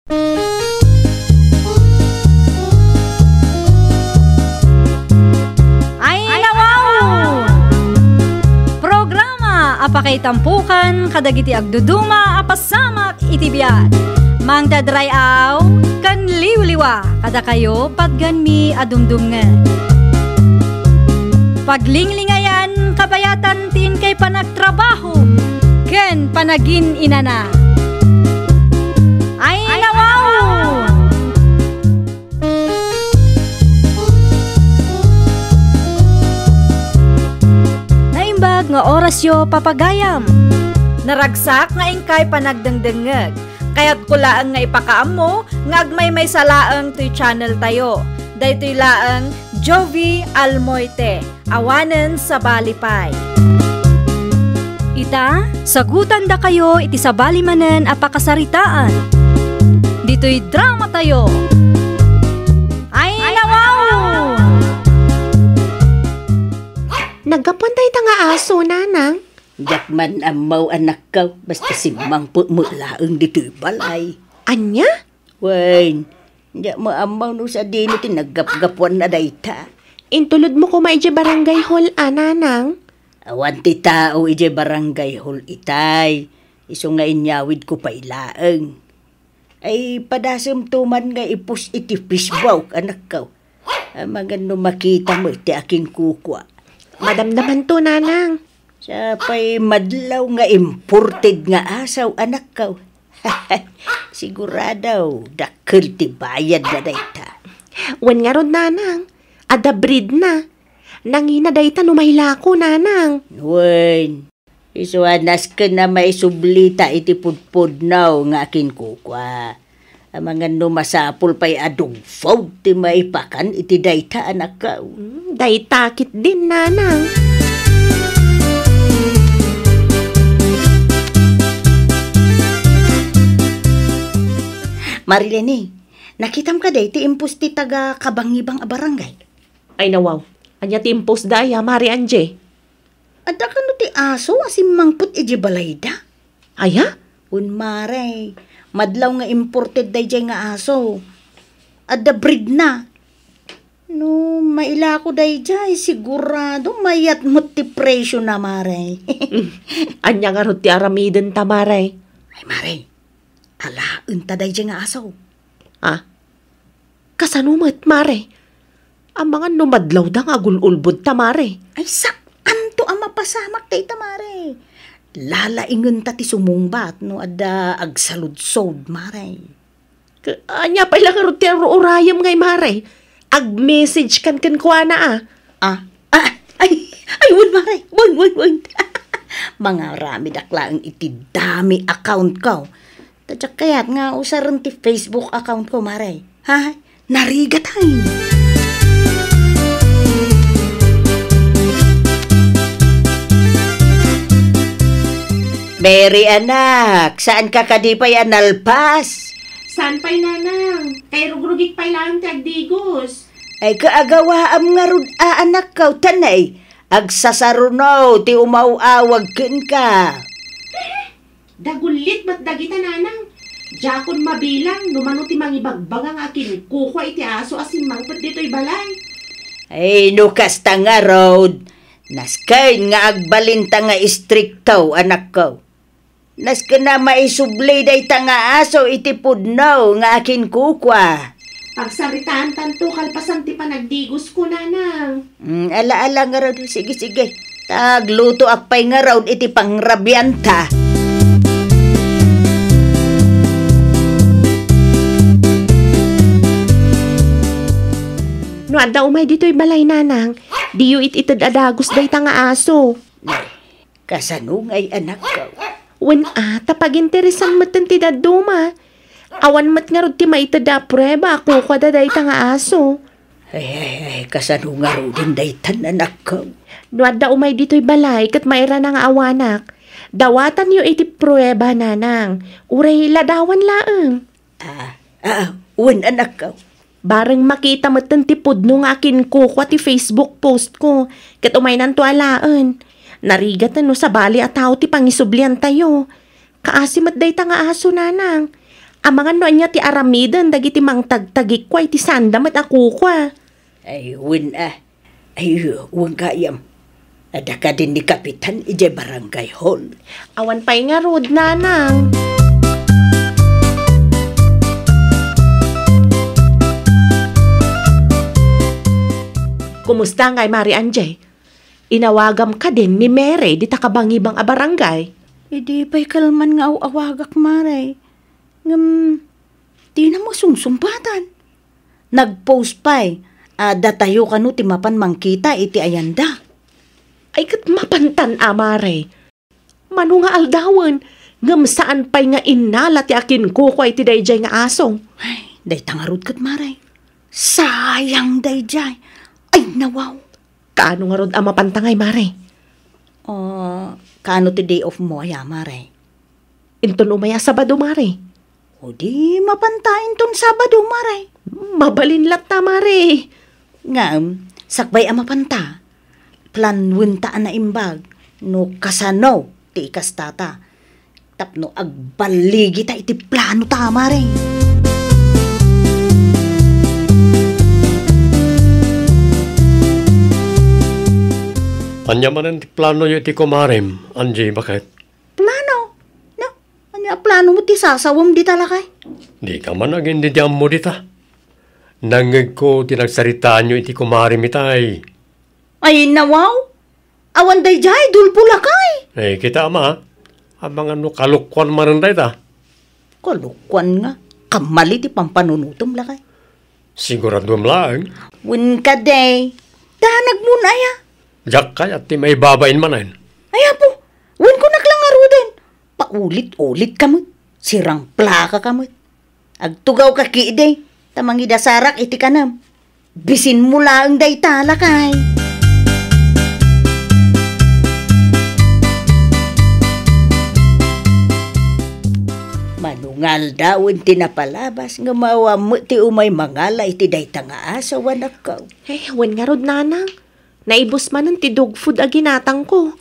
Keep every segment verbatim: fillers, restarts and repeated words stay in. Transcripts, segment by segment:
Ay, nawaw! Programa a pakaitampukan kadagiti agduduma a pasamak iti biag. Mangdadray-aw ken liwliwa kadakayo patgenmi a dumdumngeg. Paglinglingayan kabayatan ti inkay panagtrabaho ken panagin-inana. Ay, nawaw! Naimbag nga orasyo, papagayam. Naragsak nga inkay panagdengdengngeg. Kayatko laeng nga ipakaammo nga agmaymaysa laeng toy channel tayo. Daytoy laeng Jovi Almoite, awanen sabali pay. Ita, sagutandakayo iti sabali manen a pakasaritaan. Ditoy drama tayo. Ay, nawaw! Naggapuan dayta nga aso, nanang? Diak man ammaw, anakko, basta simmangpet met laeng ditoy balay. Ania? Wen, diak met ammaw no sadino ti naggapgapuanna dayta. Intulodmo koma idiay barangay hall a, nanang? Awan ti tao idiay barangay hall itay, isu nga inyawidko pay laeng. Ay, padasemto man nga i-post iti Facebook, anakko. Amangan no makita met ti akinkukua. Madamdamanto, nanang. Sapay madlaw nga imported nga aso, anakko. Sigurado, dakkel ti bayadna dayta. Wen ngarud, nanang, adda breedna. Nangina dayta no mailako, nanang. Wen, isu a nasken a maisublita iti pudpudno nga akinkukua. Amangan no masapul pay a dog food ti maipakan iti dayta, anakko. Hmm, dayta ketdin, nanang. Marilene, nakitam kadi ti impost ti taga Kabangibang a barangay? Ay, nawaw. Ania ti impost da aya, Mare Angie? Adda kano ti aso a simmangpet idiay balayda? Aya? Wen, Mare. Madlaw nga imported daydiay nga aso. Adda breedna. No mailako daydiay, sigurado mayat met ti presiona, Mare. Ania ngarud ti aramidenta, Mare? Ay, Mare. Alaenta daydiay nga aso. Ah? Kasano met, Mare? Amangan no madlawda nga agul-ulbodta, Mare. Ay, saan to a mapasamak dayta, Mare. Lalaingenta ti sumungbat no adda agsaludsod, Mare. Ka-, ania pay la ngarud ti ur-urayem ngay, Mare? Ag-message kan kenkuana, a. Ah, ah, ay, ay, wen, Mare. Wen, wen, wen. Mangaramidak laeng iti dummy account ko. Ta diak kayat nga usaren ti Facebook account ko, Mare. Ha? Narigat, ay. Mary, anak, saanka kadi pay a nalpas? Saan pay, nanang? Kairugrugik pay laeng ti agdigos. Ay, kaagawaam ngarud a, anakko, ta nay, agsasaruno ti umaw-awag kenka. Dagullit met dagita, nanang. Diakon mabilang no mano ti mangibagbaga nga akinkukua iti aso a simmangpet ditoy balay. Ay, no kasta ngarud, nasken nga agbalinta nga istrikto, anakko. Nasken a maisubli dayta nga aso iti pudno nga akinkukua. Pagsaritaantanto kalpasan ti panagdigosko, nanang. Mm, ala, ala ngarud. Sige, sige. Ta aglutoak pay ngarud iti pangrabianta. No adda umay ditoy balay, nanang, diyo it-ited a dagus dayta nga aso. Kasano ngay, anakko? Wen a, ta paginteresan metten ti dadduma. Awan met ngarud ti maited a prueba a kukuada dayta nga aso. Ay, ay, ay, kasano ngaruden daytan, anakko? No adda umay ditoy balay ket mairana nga awanak, dawatanyo iti prueba, nanang. Uray ladawan laeng. Ah, ah, wen, anakko. Bareng makita metten ti pudno nga akinkukua ti Facebook post ko, ket umaynanto alaen. Narigaten no sabali a tao ti pangisubliantayo. Kaasi met dayta nga aso, nanang. Amangan no ania ti aramiden dagiti mangtagtagikua iti saanda met a kukua. Ay, wen a. Ay, wen gayam. Adda kadin ni Kapitan idiay barangay hall. Awan pay ngarud, nanang. Kumusta ngay, Mari Angie? Inawagam kadin ni Mary dita kabangibang a barangay. Idi pay kalman nga aw-awagak, Mare. Ngem, dina masungsumbatan. Nag-post pay a datayo kano ti mapan mangkita iti ayanda. Ay, ket mapantan a, Mare. Mano nga aldawen, ngem saan pay nga innala ti akinkukua iti daydiay nga aso. Ay, dayta ngarud ket, Mare. Sayang daydiay. Ay, nawaw. Kaano ngarud a mapanta ngay, Mare? Ah, kaano ti day off mo aya, Mare? Inton umay a Sabado, Mare. O di mapanta inton Sabado, Mare. Mabalin latta, Mare. Ngem, sakbay a mapanta, planwenta a naimbag no kasano ti ikastata tapno agballigita iti planota, Mare. Ania manen ti planoyo iti kumarem, Angie, baket? Plano? No? Ania a plano mo ti sasawem dita, lakay? Dika man agin-, di ammo dita. Nangngegko ti nagsaritaanyo iti kumarem itay. Ay, nawaw? Awan daydiay, Dulpo, lakay? Eh, kita, ama. Amangan no kalokuan manen dayta. Kalokuan nga. Kamali ti pampanunotem, lakay. Siguraduem laeng? Wen kadi, danag mon aya? Diak kayat ti maibabain manen. Ay, apo, wen kunak la ngaruden. Paulit-ulit ka met. Sirangplaka ka met. Agtugaw ka kidi, ta mangidasarak iti kanem. Bisin mo laeng dayta, lakay. Mano nga aldawen ti napalabas nga maawan met ti umay mangala iti dayta nga aso, anakko. Eh, wen ngarud, nanang. Naibus manen ti dog food a ginatangko.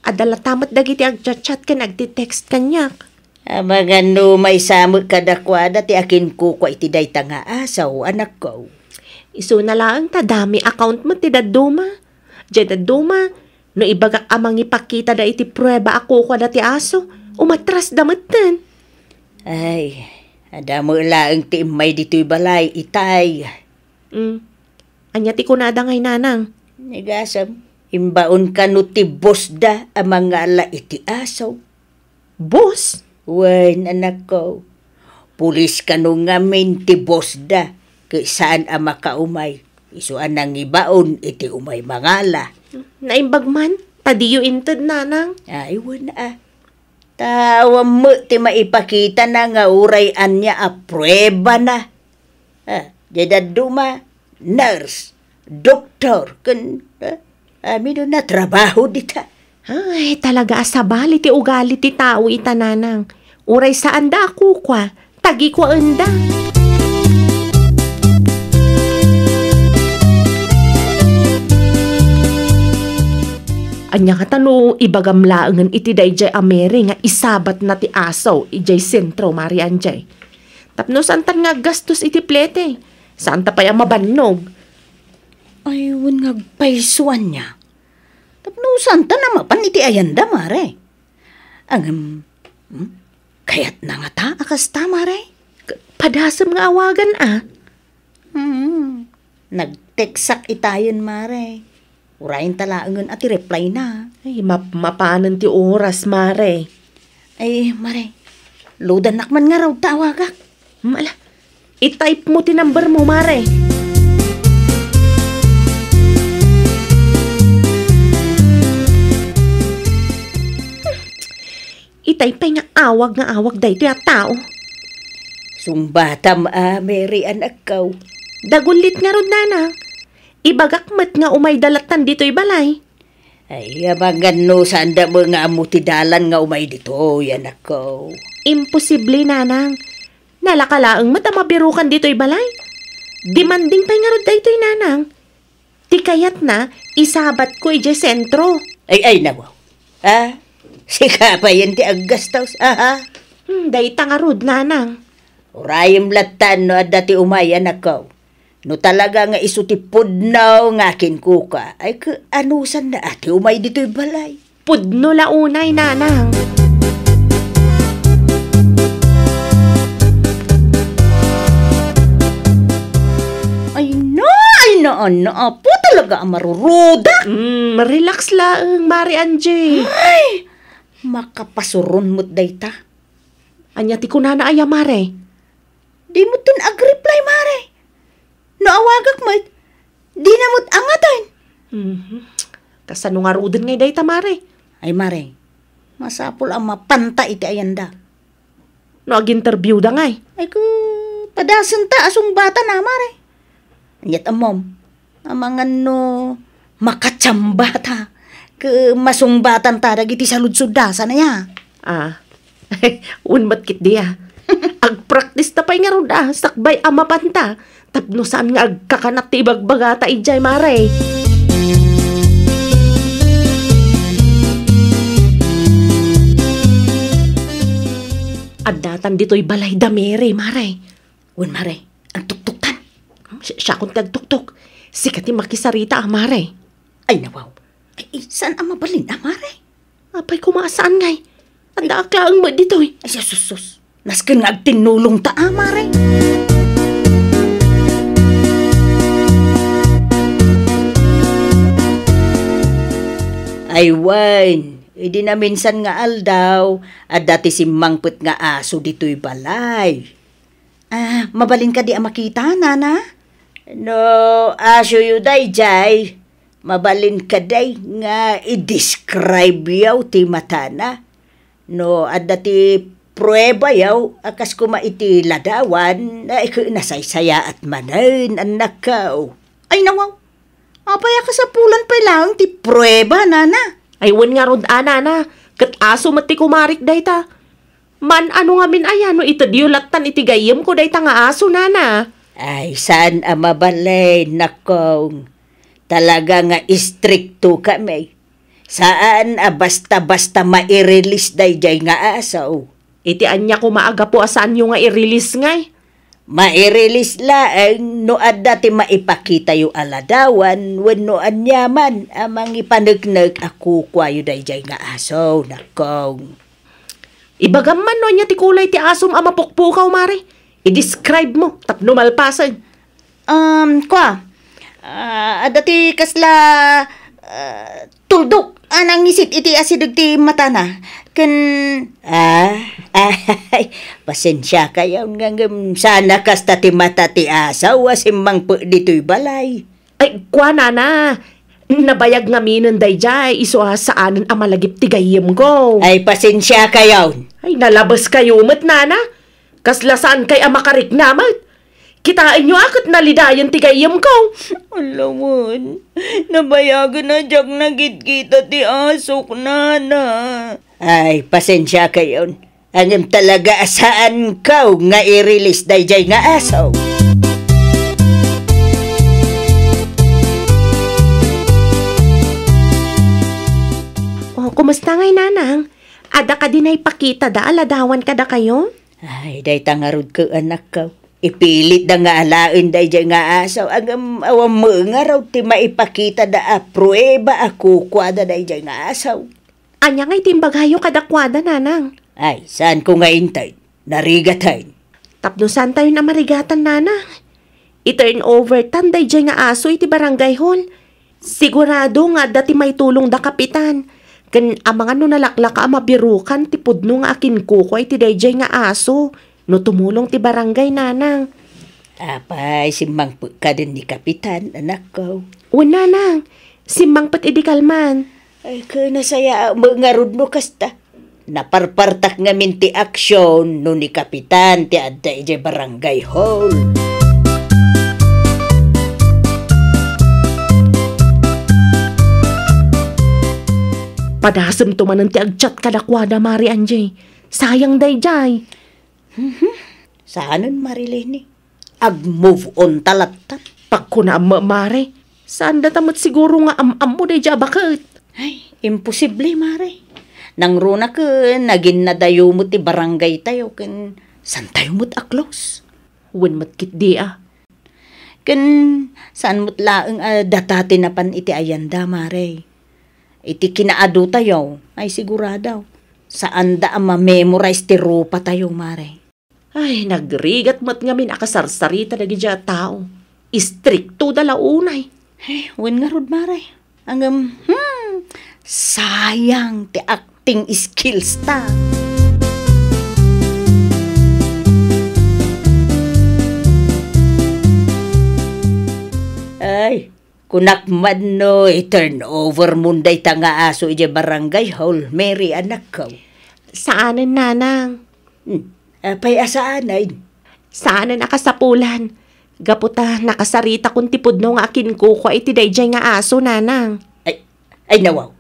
Adda latta met dagiti agchat-chat ken agti-text kaniak. Amangan no maysa met kadakuada ti akinkukua iti dayta nga aso, anakko. Isuna laeng ta dummy account met ti dadduma. Diay dadduma, no ibagak a mangipakitada iti prueba a kukuada ti aso, umatrasda metten. Ay, adda met laeng ti immay ditoy balay, itay. Mm. Ania ti kunada ngay, nanang? Ni gasem, imbaon kano ti boss da a mangala iti aso. Boss? Wen, anakko. Pulis kano ngamin ti boss da, ket saan a makaumay. Isu a nangibaon iti umay mangala. Naimbag man, ta diyo inted, nanang. Ay, wen a. Ta awan met ti maipakitana nga uray ania a pruebana. Ah, diay dadduma, nurse, doktor, ken, ah, amin a trabaho dita. Ay, talaga a sabali ti ugali ti tao ita, nanang. Uray saanda a kukua, tagikuaenda. Ania ngata no ibagam laengen iti daydiay a Mary nga isabatna ti aso idiay sentro, Mari Angie? Tapno saantan nga aggastos iti plete, saanta pay a mabannog. Ay, wen nga agpayso ania. Tapno saantan a mapan iti ayanda, Mare. Ngem, hmm? Kayatna ngata a kasta, Mare? K-, padasem nga awagan a. Hmm. Nag-textak itayen, Mare. Urayenta laengen a ti reply na. Ay, map-, mapanen ti oras, Mare. Ay, Mare, loadannak man ngarud ta awagak. Hmm, ala, i-type mo ti number mo, Mare. Itay pay nga awag nga awag daytoy a tao. Sungbatam a, Mary, anakko. Dagullit ngarud, nanang. Ibagak met nga umayda lattan ditoy balay. Ay, amangan no saanda met nga ammo ti dalan nga umay ditoy, anakko. Imposible, nanang. Nalaka laeng met a mabirukan ditoy balay. Demanding pay ngarud daytoy, nanang. Ti kayatna, isabatko idiay sentro. Ay, ay, nawaw. Ah, sika pay ti aggastos, aha? Hmm, dayta ngarud, nanang. Urayem lattan no adda ti umay, anakko. No talaga nga isu ti pudno nga akinkukua, ay, ket anusanna a ti umay ditoy balay? Pudno la unay, nanang. Ay na, ay na, na, apo talaga a maruruda. Mm, relax laeng, Mare Angie. Ay, makapasuron met dayta. Ania ti kunana aya, Mare? Di met ten agreply, Mare. No awagak met, dina met angaten. Mhm. Kasano ngaruden ngay dayta, Mare? Ay, Mare, masapul a mapanta iti ayanda. No ag-interviewda ngay? Ay, ku, padasenta a sungbatan a, Mare. Aniat ammom, amangan no makachambata ket masungbatanta dagiti saludsodda, saan aya? Ah, wen met ketdi a. Agpraktista pay ngarud a, sakbay a mapanta, tapno saan nga agkakanat ti ibagbagata idiay, Mare. Addatan ditoy balay da Mary, Mare. Wen, Mare, agtuktoktan. Si-, siakon ti agtuktok. Sika ti makisarita a, Mare. Ay, nawaw. Ay, saan a mabalin a, Mare? Apay, koma a saan ngay? Addaak laeng met ditoy. Ay, sus, sus, sus. Nasken nga agtinnulongta a, Mare. Ay, wen, idi naminsan nga aldaw, adda ti simmangpet nga aso ditoy balay. Ah, mabalin kadi a makita, nana? No asoyo daydiay, mabalin kadi nga i-describe-yo ti matana? No adda ti pruebayo a kas koma iti ladawan, ay, ket nasaysayaat manen, annakko. Ay, nawaw. Apay a kasapulan pay laeng ti prueba, nana? Ay, wen ngarud a, nana. Ket aso met ti kumarik dayta. Man-ano ngamin aya no itedyo lattan iti gayyemko dayta nga aso, nana? Ay, saan a mabalin, nakong. Talaga nga istrikto kami. Saan a basta-basta mairilis daydiay nga aso. Iti ania koma a gapu a saanyo nga irilis ngay? Mairilis laeng no adda ti maipakitayo a ladawan wenno aniaman a mangipaneknek a kukuayo daydiay nga aso, nakong. Ibagam man no ania ti kulay ti asom a mapukpukaw, Mare. I-describe mo tapno malpasen. Um, kua, ah, adda ti kasla, ah, tuldok a nangisit iti asideg ti matana. Ken, ah, ay, pasensiakayon ngem saan a kasta ti mata ti aso a simmangpet ditoy balay. Ay, kua, nana, nabayag ngaminen daydiay, isu a saanen a malagip ti gayyemko. Ay, pasensiakayon. Ay, nalabeskayo met, nana. Kasla saankay a makarikna met. Kitaenyo a ket nalidayen ti gayyemko. Ala wen, nabayagen a diak nakitkitak ti asok, nana. Ay, pasensiakayon. Ngem talaga a saanko nga irilis daydiay nga aso. Oh, kumusta ngay, nanang? Adda kadi naipakitada a ladawan kadakayo? Ay, dayta ngarud ket, anakko. Ipilitda nga alaen daydiay nga aso, ngem awan met ngarud ti maipakitada a prueba a kukuada daydiay nga aso. Ania ngay ti imbagayo kadakuada, nanang? Ay, saanko nga inted. Narigaten. Tapno saantayon a marigatan, nanang. I-turn over tan daydiay nga aso iti barangay hall. Sigurado nga adda ti maitulongda, Kapitan. Ken amangan no nalaklaka a mabirukan ti pudno nga akinkukua iti daydiay nga aso no tumulong ti barangay, nanang. Apay, simmangpet kaden ni Kapitan, anakko? Wen, nanang. Simmangpet idi kalman. Ay, ken nasayaat met ngarud no kasta. Naparpartak ngamin ti aksion no ni Kapitan ti adda idiay barangay hall. Padasemto manen ti ag-chat kadakuada, Mare Angie. Sayang daydiay. Mhm. Saanen, Mare Leni. Ag-move on ta lattan. Pagkunaam, Mare. Saan data met siguro nga am-ammo daydiay a baket? Ay, imposible, Mare. Nangruna ken naginnadayo met ti barangaytayo ken Saantayo met a close. Wen met ketdi a. Ken saan met laeng a data ti napan iti ayanda, Mare. Iti kinaadutayo, ay sigurado, saanda a ma-memorize ti rupatayo, Mare. Ay, nagrigat met ngamin a kasarsarita dagidiay a tao. Istriktoda la unay. Ay, wen ngarud, Mare. Ngem, hmm, sayang ti acting skills ta. Ay, kunak man no i-turn over mon dayta nga aso idiay barangay hall, Mary, anakko. Saanen, Nanang. Hmm, apay a saanen? Saanen a kasapulan. Gapu ta nakasaritakon ti pudno nga akinkukua iti daydiay nga aso, Nanang. Ay, ay, nawaw.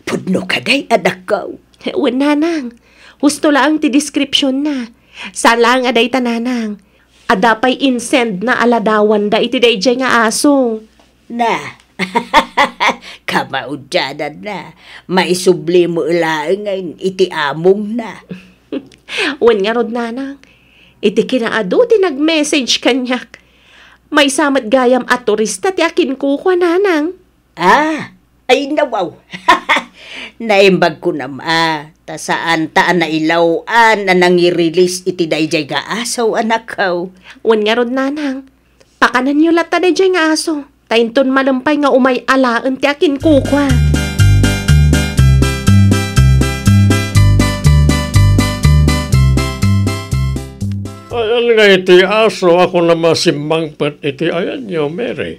Pudno kadi, anakko? Wen, Nanang. Husto laeng ti description na. Saan laeng a dayta, Nanang. Adda pay insend na a ladawanda iti daydiay nga aso. Na. Kamaudiananna. Maisubli mo laengen iti amongna. Wen ngarud, Nanang. Iti kinaadu ti nag-message kaniak. Maysa met gayam a turista ti akinkukua, Nanang. Ah, ay, nawaw. Naimbag ko nam a, ta saan ta a nailaw-an a nangirelease iti daydiay nga aso, anakko. Wen ngarud, Nanang. Pakananyo latta daydiay nga aso. Ta inton malem pay nga umay alaen ti akinkukua. Ayan nga iti aso, ako na masimmangpet iti ayanyo, Mary.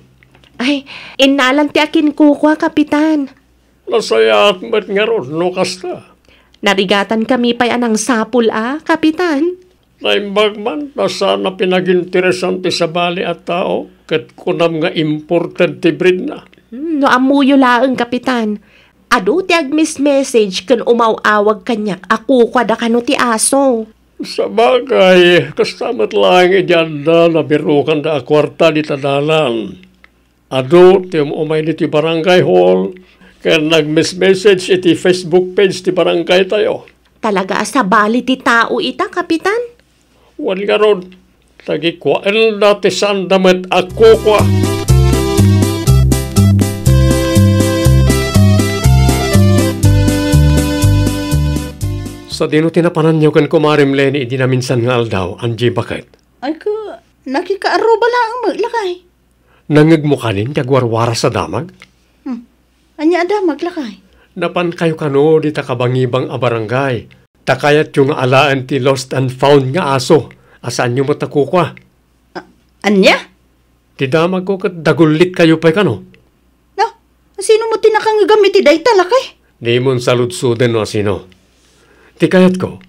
Ay, innalan ti akinkukua, Kapitan. Nasayaat met ngarud no kasta. Narigatan kami pay a nangsapul a, Kapitan. Naimbag man ta saan a pinaginteresan ti sabali a tao ket kunam nga imported ti breedna. Hmm, no ammoyo laeng, Kapitan. Adu ti agmesmessage ken umaw-awag kaniak a kukuada kano ti aso. Sabagay, kasta met laeng idi adda nabirokanda a kuarta dita dalan. Adu ti um-umay ditoy barangay hall ken nagmesmessage iti Facebook page ti barangaytayo. Talaga a sabali ti tao ita, Kapitan? Wen ngarud, tagikuaenda ti saanda met a kukua. Sadino ti napananyo ken kumarem Leni idi naminsan nga aldaw, Angie, baket? Ay, ka, nakikaarruba laeng met, lakay. Nangngegmo kanin ti agwarwaras a damag? Hmm. Ania a damag, lakay? Napankayo kano dita kabangibang a barangay. Ta kayatyo nga alaen ti lost and found nga aso a saanyo met a kukua. A-, ania? Ti damagko ket dagullitkayo pay kano. No, sino met ti nakangngegam iti dayta, lakay? Dimon saludsoden no asino. Ti kayatko,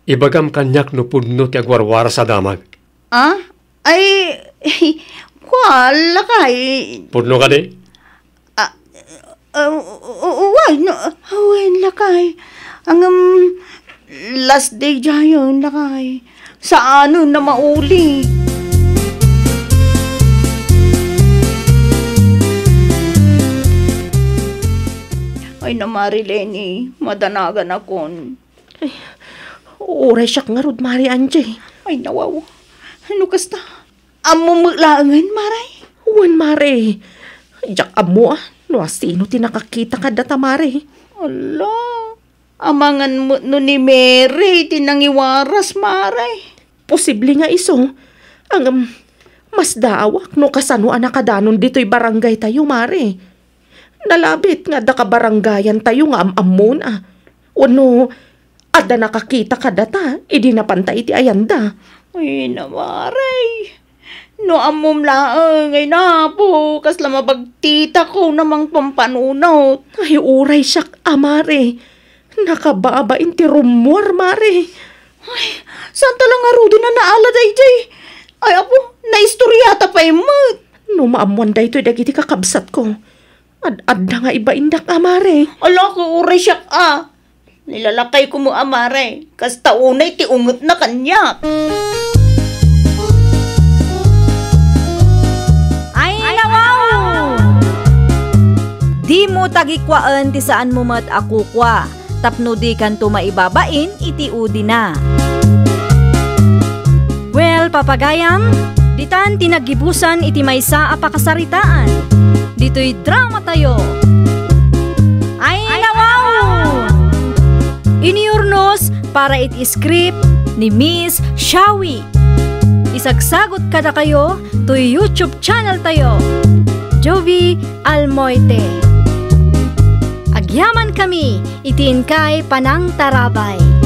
ibagam kaniak no pudno ti agwarwaras a damag. Ah? Ay, kua, lakay. Pudno kadi? Ah, ah, u-, u-, wen, wen, lakay. Ngem, last day dayta, lakay. Saanen a mauli. Ay, na, Mari Leni, madanaganakon. Ay, uray siak ngarud, Mari Angie. Ay, nawaw. Ano kasta? Ammom met laengen, Mare? Wen, Mare. Diak ammo a no asino ti nakakita kadata, Mare. Ala, amangan met no ni Mary ti nangiwaras, Mare. Posible nga isu. Ngem, masdaawak no kasano a nakadanon ditoy barangaytayo, Mare. Nalabit nga adda kabarangayantayo nga am-ammona. Wenno, adda nakakita kadata idi napanta iti ayanda. Ay, na, Mare. No ammom laeng, ay, napo, kasla mabagtitako na mangpampanunot. Ay, uray siak a, Mare. Nakababain ti rummuar, Mare. Ay, saanta la ngaruden a naala daydiay? Ay, apo, naistoriata pay met. No maammoan daytoy dagiti kakabsatko, ad-adda nga ibaindak a, Mare. Ala, uray siak a. Nilalakayko met a, Mare. Kasta unay ti ungetna kaniak. Ay, nawaw! Dimo tagikuaen ti saanmo met a kukua, tapno dikanto maibabain iti udina. Papagayam, ditan ti naggibusan iti maysa a pakasaritaan. Ditoy dramatayo. Ay, nawaw! Iniyurnos para iti script ni Miss Shawi. Isagsagot kadakayo toy YouTube channel tayo, Jovie Almoite. Agyaman kami iti inkay panangtarabay.